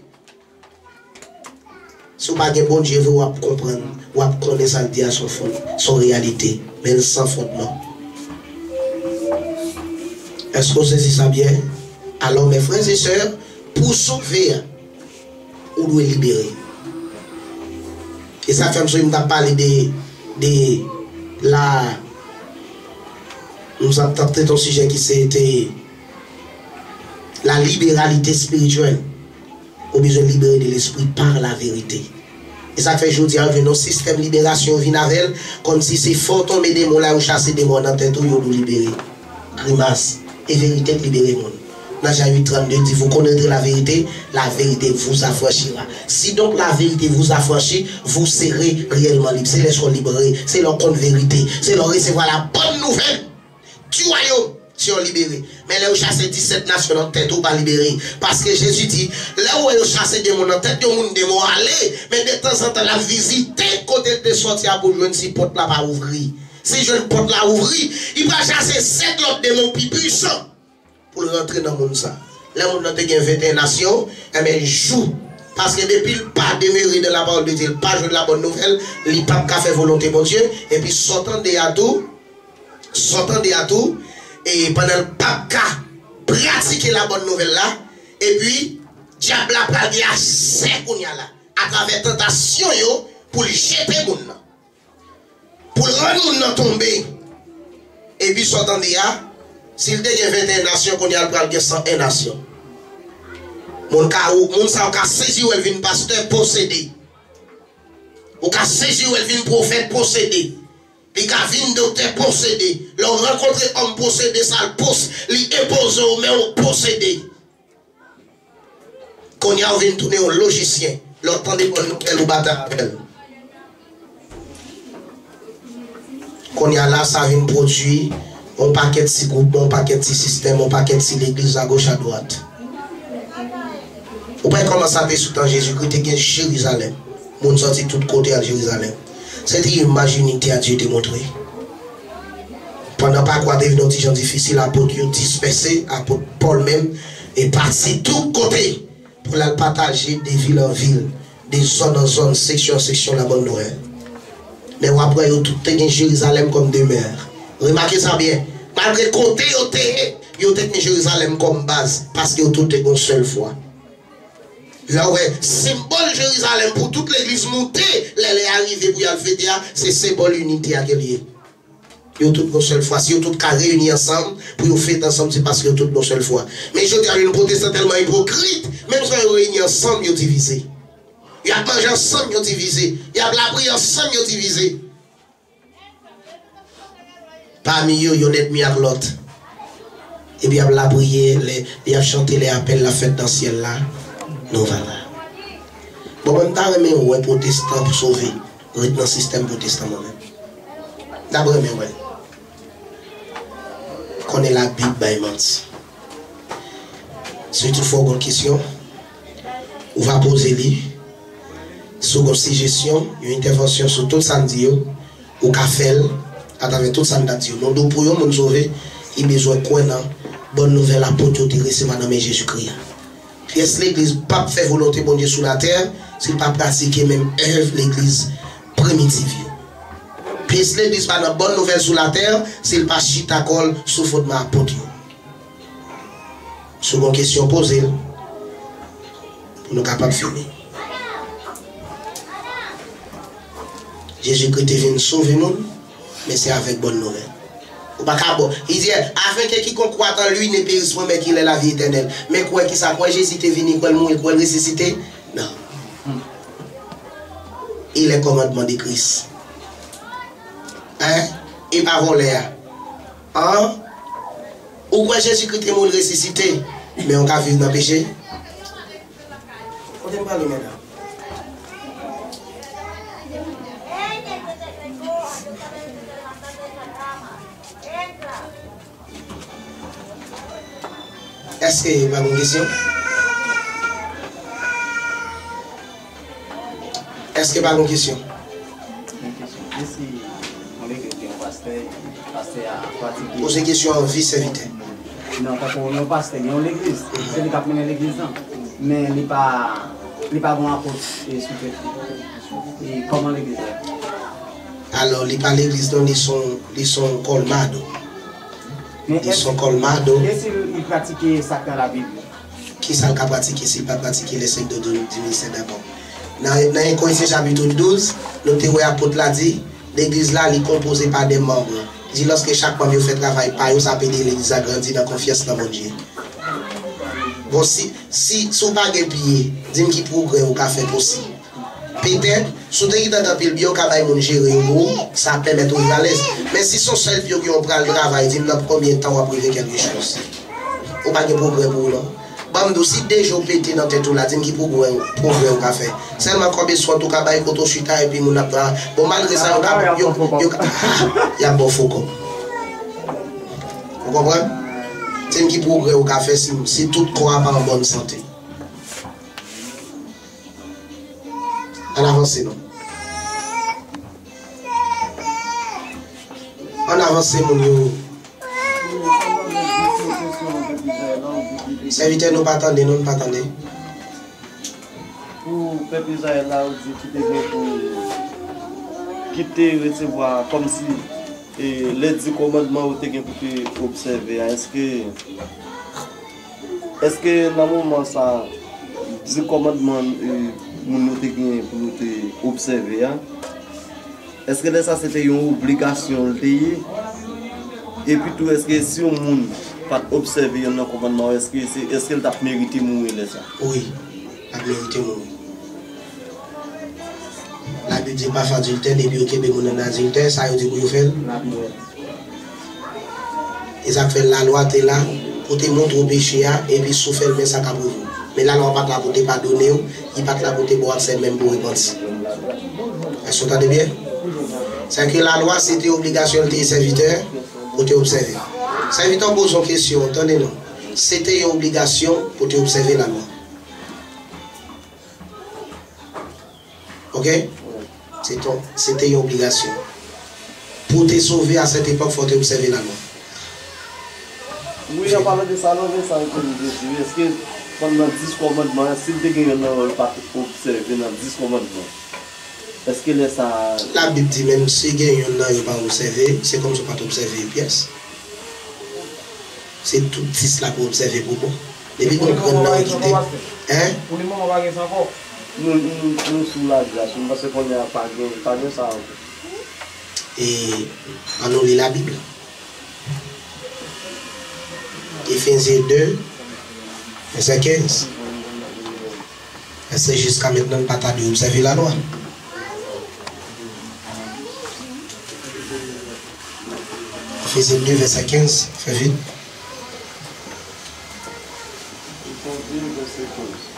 Si w pa gen Bondye vre, w ap konprann, w ap konnen sa l di a se yon fon-, se yon reyalite, men l san fondman. Èske w sezi sa byen? Alò, mes frères et sœurs, pou w sove a, ou dwe libere. E sa fè m sonje m t ap pale de, de la, m t ap trete yon sijè ki se te la liberalité spirituelle. Ou bezwen libere de lespri par la verite. E sa k fè jodi a, yo jwenn yon sistèm liberasyon, yo vin avè l, kòmsi se fò w tonbe demon la, yo chase demon an nan tèt ou, yo di w libere. Grimas. E verite k libere moun. Nan Jan uit trannde, di, vous connaîtrez la vérité, la vérité vous affranchira. Si donc la vérité vous affranchit, vous serez réellement libre. Se lè w libere, se lè w konn verite, se lè w resevwa la bonne nouvelle du royaume, si w libere. Men lè yo chase disèt nasyon nan tèt ou, w pa libere. Paske Jezi di, lè w wè yo chase demon nan tèt yon moun, demon ale, men detanzantan l ap vizite kote l te sòti a pou l jwenn si pòt la pa ouvri. Si l jwenn pòt la ouvri, li pral chase sèt lòt demon pi pwisan pou l rantre nan moun sa. Lè moun nan te gen venteyen nasyon, enben jou, paske depi l pa demere dans la parole de Dieu, l pa jwenn la bonne nouvelle, li p ap ka fè volonte Bondye, epi sa w tande a tou, sa w tande a tou, e pandan l p ap ka pratike la bonne nouvelle la, epi dyab la pral gen aksè kounye a la, atravè tantasyon yo, pou l jete moun nan, pou l rann moun nan tonbe, epi sa w tande a, si l te gen venteyen nasyon, kounye a l pral gen san en nasyon. Moun ka, moun sa yo ka sezi wè l vin pastè posede. Ou ka sezi wè l vin pwofèt posede. Li ka vin doktè posede. Lè w rankontre òm posede sa, l pos-, li enpoze w men w posede. Kounye a w vin tounen yon lojisyen. Lè w tande bòn nouvèl, ou batay avè l. Kounye a la, sa vin pwodui yon pakèt ti gwoupman, yon pakèt ti sistèm, yon pakèt ti legliz agoch adwat. Ou pa wè kòman sa te sou tan Jezikri, te gen Jerizalèm. Moun sòti tout kote al Jerizalèm. Se te imaj inite a Dye te montre. Pandan pakou a te vin yon ti jan difisil, apot yo dispèse, apot Pòl menm, e pati tout kote pou l al pataje de vil an vil, de zòn an zòn, seksyon an seksyon, la bonne nouvelle. Men w ap wè yo tout te gen Jerizalèm kòm demè. Remake sa byen. Malgre kote yo te ye, yo te gen Jerizalèm kòm baz, paske yo tout te gen yon sèl fwa. Lè w wè senbòl Jerizalèm pou tout legliz moute, lè lè a rive pou y al fete a, se senbòl inite a ke l ye. Yo tout gon sèl fwa. Si yo tout ka reyini ansanm pou yo fete ansanm, se paske yo tout gon sèl fwa. Men jodi a, yon pwotestan tèlman ipokrit, menm sa yo reyini ansanm, yo divize. Y ap manje ansanm, yo divize. Y ap lapriyè ansanm, yo divize. Pami yo, yonn ènmi ak lòt. Epi y ap lapriyè, lè, y ap chante, lè apèl la fèt nan syèl la, nou va la. Bon, mwen, m ta renmen wè pwotestan pou sove, ret nan sistèm pwotestan mwen menm. M t ap renmen wè l. Konnen Labib bay manti. Si toutfwa w gen kesyon, ou va poze li. Si w gen sijesyon, yon entèvansyon sou tout sa n di yo, ou ka fè l atravè tout sa m t ap di yo. Non, pou yon moun sove, li bezwen kwè nan bòn nouvèl apot yo te resevwa nan men Jezikri a. Pyès legliz p ap fè volonte Bondye sou latè si l pa pratike menm èv legliz primitiv yo. Pyès legliz pa nan bòn nouvèl sou latè si l pa chita kò l sou fondman apot yo. Si w gen yon kesyon, poze l pou nou kapab fini. Jezikri te vin sove moun, men se avèk bòn nouvèl. Ou pa ka bon. Il dit, afin que quiconque croit en lui ne périsse point, mais qu'il ait la vie éternelle. Men kwè ki sa? Kwè Jezi te vini, kwè l mouri, kwè l resisite? Non. E les commandements de Christ. Hein? E pa vòlè a. Hein? Ou kwè Jezikri te mouri, l resisite, men w ka viv nan peche? Kote m prale, medam? Èske pa gen kesyon? Èske pa gen kesyon? Gen kesyon. E si yon legliz gen yon pastè, pastè a fatige? Poze kesyon an, vi sèvitè. Non, tankou yon pastè gen yon legliz, se li k ap mennen legliz lan. Men li pa, li pa gen apot, e, sou tèt li. E kòman legliz la? Alò, li pa legliz non, li son, li son colmado. Li son colmado. E si li pratike sa k nan Labib? Kisa l ka pratike si l pa pratike les cinq dons du ministère d'abord? Nan, nan en Korentyen chapit douz, nou te wè apot la di, legliz la, li konpoze pa de manm. Li di, lòske chak manm yo fè travay pa yo, sa ap ede legliz la grandi nan konfyans nan Bondye. Bon, si, si, si w pa gen pye, di m ki pwogrè ou ka fè posib. Petèt, si w te gentan gen anpil byen, ou ka bay moun jere yo pou ou, sa ap pèmèt ou viv alèz. Men si se yon sèl pye w gen, ou pral travay, di m nan konbyen tan w ap rive kèlkechoz. Ou pa gen pwogrè pou ou non. Ban m di w, si de je w pete nan tèt ou la, di m ki pwogrè, pwogrè ou ka fè. Sèlman kòb eswant ou ka bay kote w chita epi moun ap travay. Bon, malgre sa, yo ka, yo, yo ka, y ap ba w fo kòb. Ou konprann? Di m ki pwogrè ou ka fè si, si tout kò a pa an bòn sante. Ann avanse non. Ann avanse moun yo. Sèvitè, nou pa tande, non, nou pa tande. Pou pèp Izrayèl la, ou di ki te gen pou, ki te resevwa kòmsi, e, lè di kòmandman yo te gen pou te obsève a, èske Èske nan moman sa, di kòmandman, e, moun yo te genyen pou yo te obsève a, èske lè sa se te yon obligasyon l te ye? Epi tou, èske si yon moun pa t obsève yonn nan kòmandman yo, èske se, èske l t ap merite mouri lè sa? Wi, l ap merite mouri. Labib di pa fè adiltè, depi yo kenbe moun nan adiltè, sa yo di pou yo fè l? E sa k fè lalwa te la pou te montre w peche a, epi si w fè l, men sa k ap rive w. Men lalwa pa t la pou te padone w, li pa t la pou te ba w aksè menm pou w repanti. Èske w tande byen? Sèke lalwa se te obligasyon l te ye sèvitè pou te obsève. Sèvitè, w poze yon kesyon, tande non. Se te yon obligasyon pou te obsève lalwa. Oke? Se te, se te yon obligasyon. Pou w te sove a sèt epòk, fò w te obsève lalwa. Wi, an palan de sa, nan Vincent, ke nou te di, èske pandan dis kòmandman an, si l te gen yonn nan yo, l pa t obsève nan dis kòmandman, èske lè sa a? Labib di menm si gen yonn nan yo pa obsève, se kòmsi w pa t obsève pyès. Se tout dis la pou obsève pou bon. Depi gon grenn nan yo kite. Hein? Pou le moman, pa gen sa ankò. Nou, nou, nou sou lagras. Nou panse kounye a pa gen, pa gen sa ankò. E ann nou li Labib la. Efezyen de, vèsè kenz. Èske jiska mentnan n pa ta dwe obsève lalwa? Efezyen de, vèsè kenz, fè vit. Efezyen de, vèsè kenz.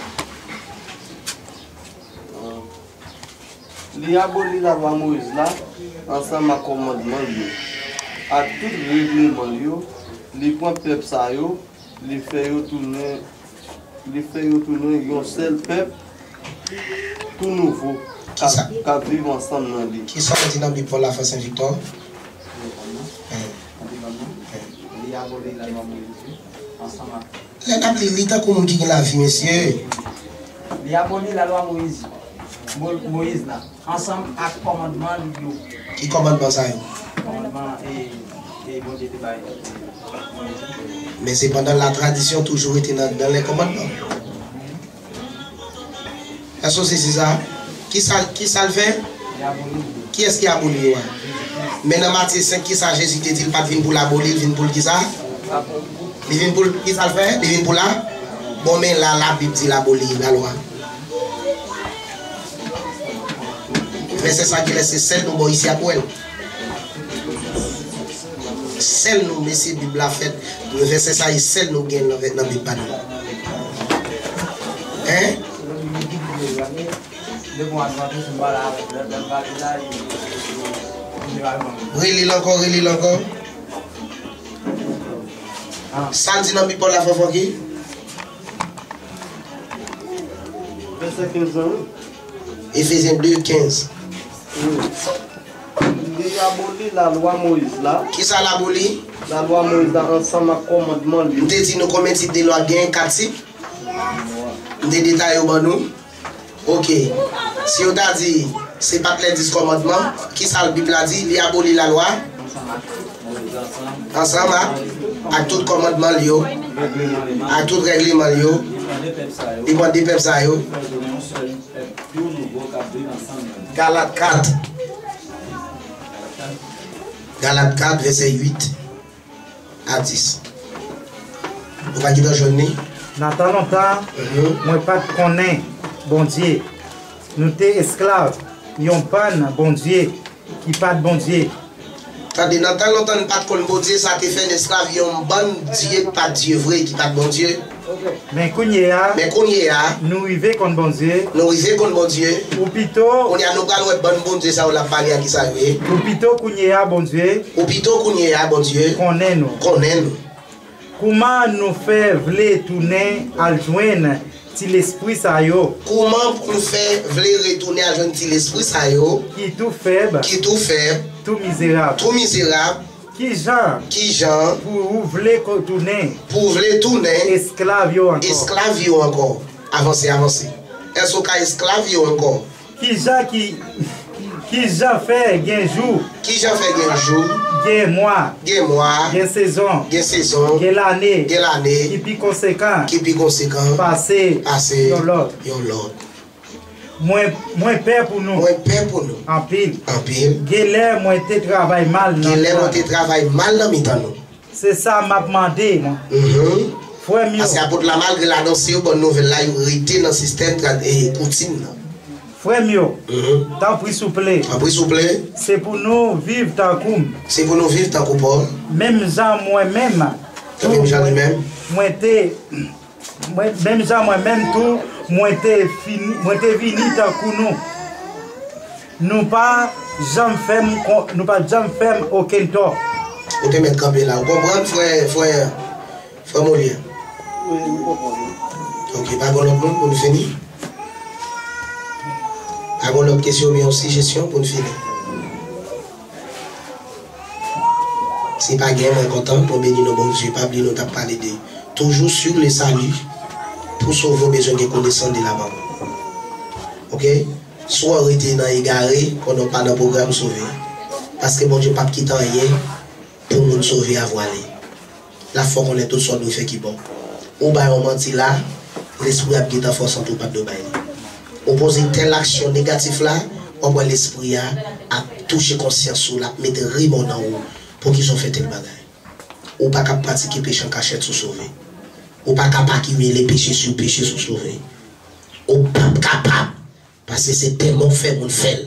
Li aboli lalwa Moyiz la, ansanm ak kòmandman l yo, ak tout regleman l yo, li pran pèp sa yo, li fè yo tounen, li fè yo tounen yon sèl pèp tou nouvo, k ap, k ap viv ansanm nan li. Kisa w di nan Bib pou Lafrans Sen Viktò? Aboli lalwa Moyiz, wi, ansanm ak. Lè n ap li, li tankou moun ki gen lavi, mesye. Li aboli lalwa Moyiz, Mo-, Moyiz la, ansanm ak kòmandman li yo. Ki kòmandman sa yo? Kòmandman, e, e Bondye te bay, e, Moyiz. Men sepandan, la tradisyon toujou rete nan, nan lè kòmandman. Èske w sezi sa? Kisa, kisa l fè? Kiyès ki aboli yo a? Men nan Matye senk, kisa Jezi te di? L pa t vin pou l aboli, l vin pou l kisa? Li vin pou l, kisa l fè? Li vin pou la? Bon, men la, Labib di l aboli lalwa. Vèsè sa ki lè se sèl nou bò isi a pou wè l. Sèl nou, mesye, Bib la fèt, vèsè sa e sèl nou gen nan, nan Bib pa nou. Hein? Reli l ankò, reli l ankò. Sa l di nan Bib pa w la, Fanfan ki? Vèsè kenz lan, wi. Efezyen de kenz. Wi. Li aboli lalwa Moyiz la. Kisa l aboli? Lalwa Moyiz la ansanm ak kòmandman li. M te di nou konbyen tip de lwa gen? Kat tip. M te detaye yo ban nou. Ok. Si yo ta di, se pa t lè dis kòmandman, kisa Bib la di? Li aboli lalwa? Ansanm ak, ak tout kòmandman l yo, ak tout règleman l yo. Li pran de pèp sa yo. Galat kat. Galat kat, vèsè uit a dis. Nou pa gentan jwenn li? Nan tan lontan, mhm, mwen pa t konnen Bondye. Nou te esklav yon bann bondye ki pa t Bondye. Tande, nan tan lontan n pa t konn Bondye, sa te fè n esklav yon bann dye k pa t Dye vre, ki pa t Bondye. Men kounye a, men kounye a, nou rive konn Bondye. Nou rive konn Bondye. Ou pito, kounye a, nou pral wè bann bondye sa yo l ap pale a, kisa yo ye. Ou pito kounye a, Bondye. Ou pito kounye a, Bondye. Konnen nou. Konnen nou. Kouman nou fè vle tounen al jwenn ti lespri sa yo? Kouman pou nou fè vle retounen al jwenn ti lespri sa yo? Ki tou fèb. Ki tou fèb. Tou mizerab. Tou mizerab. Kijan. Kijan. Pou ou vle ko-, tounen. Pou ou vle tounen. Esklav yo ankò. Esklav yo ankò. Avanse, avanse. Èske w ka esklav yo ankò? Kijan ki, kijan fè gen jou? Kijan fè gen jou? Gen mwa. Gen mwa. Gen sezon. Gen sezon. Gen lane. Gen lane. Ki pi konsekan. Ki pi konsekan. Pase. Pase. Yon lòt. Yon lòt. Mwen, mwen pè pou nou. Mwen pè pou nou. Anpil. Anpil. Gen lè mwen te travay mal nan mitan nou. Gen lè mwen te travay mal nan mitan nou. Se sa m ap mande, mwen. Mhm. Frè m yo. Paske apot la, malgre l anonse yo bòn nouvèl la, yo rete nan sistèm tra-, e, koutim nan. Frè m yo, mhm, tanpri souple. Tanpri souple. Se pou nou viv tankou m. Se pou nou viv tankou Pòl. Menm jan mwen menm, menm jan li menm, mwen te Mwen, menm jan mwen menm tou, mwen te fini, mwen te vini tankou nou. Nou pa janm fè m kon-, nou pa janm fè m okenn tò. Ou te mèt kanpe la. Ou konprann, frè, frè, frè Molière? Wi, m konprann, wi. Ok, pa gen lòt moun pou n fini? Pa gen lòt kesyon oubyen yon sijesyon pou n fini? Si pa gen, mwen kontan, mwen beni non Bondye. Pa bliye nou t ap pale de toujours sur le salut. Pou sove, w bezwen gen konesans de la parole. Ok? Si w rete nan egare, konnen w pa nan pwogram sove. Paske Bondye p ap kite anyen pou moun sove a vwale. L ap fè w konnen tout sa w dwe fè ki bon. Ou bay yon manti la, lespri ap gentan fè w santi w pa t dwe bay li. Ou poze tèl aksyon negatif la, w ap wè lespri a ap touche konsyans ou, l ap mete rimò nan ou. Poukisa w fè tèl bagay? Ou pa ka ap pratike peche an kachèt si w sove. Ou pa ka ap akimile peche sou peche si w sove. Ou p ap kapab, paske se dèmon k fè moun fè l.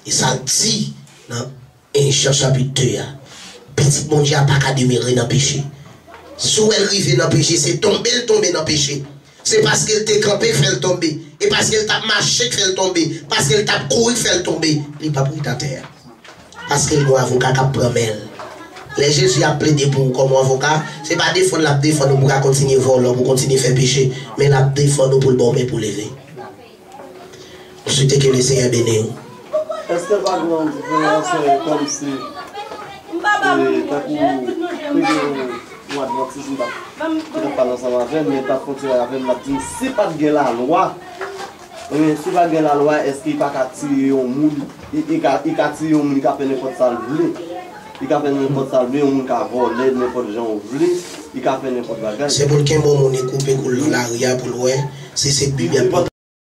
E sa l di nan en Jan chapit de a, pitit Bondye a pa ka demere nan peche. Si w wè l rive nan peche, se tonbe l tonbe nan peche. Se paske l te kanpe k fè l tonbe. E paske l t ap mache k fè l tonbe. Paske l t ap kouri k fè l tonbe. Li p ap ret atè a. Paske l gen yon avoka k ap pran men l. Lè Jezi ap plede pou ou kòm yon avoka, se pa defann l ap defann ou pou w ka kontinye vòlò, pou w kontinye fè peche, men l ap defann ou pou l ba w men pou w leve. M swete ke Lesenyè beni w. Èske pa gen yon diferans, eh, kòmsi, eh, tankou, te gen Advantis, m t ap, m t ap pale ansanm avè l, men l t ap fonksyone avè m, l ap di m, si pa t gen lalwa, ebyen, si pa t gen lalwa, èske li pa ka tiye yon moun? Li, li ka, li ka tiye yon moun, li ka fè nenpòt sa l vle. Li ka fè nenpòt sa l vle, yon moun ka vòlè nenpòt jan w vle, li ka fè nenpòt bagay. Se pou l kenbe yon moun, li koupe kou l nan lari a pou l wè si se Bib y ap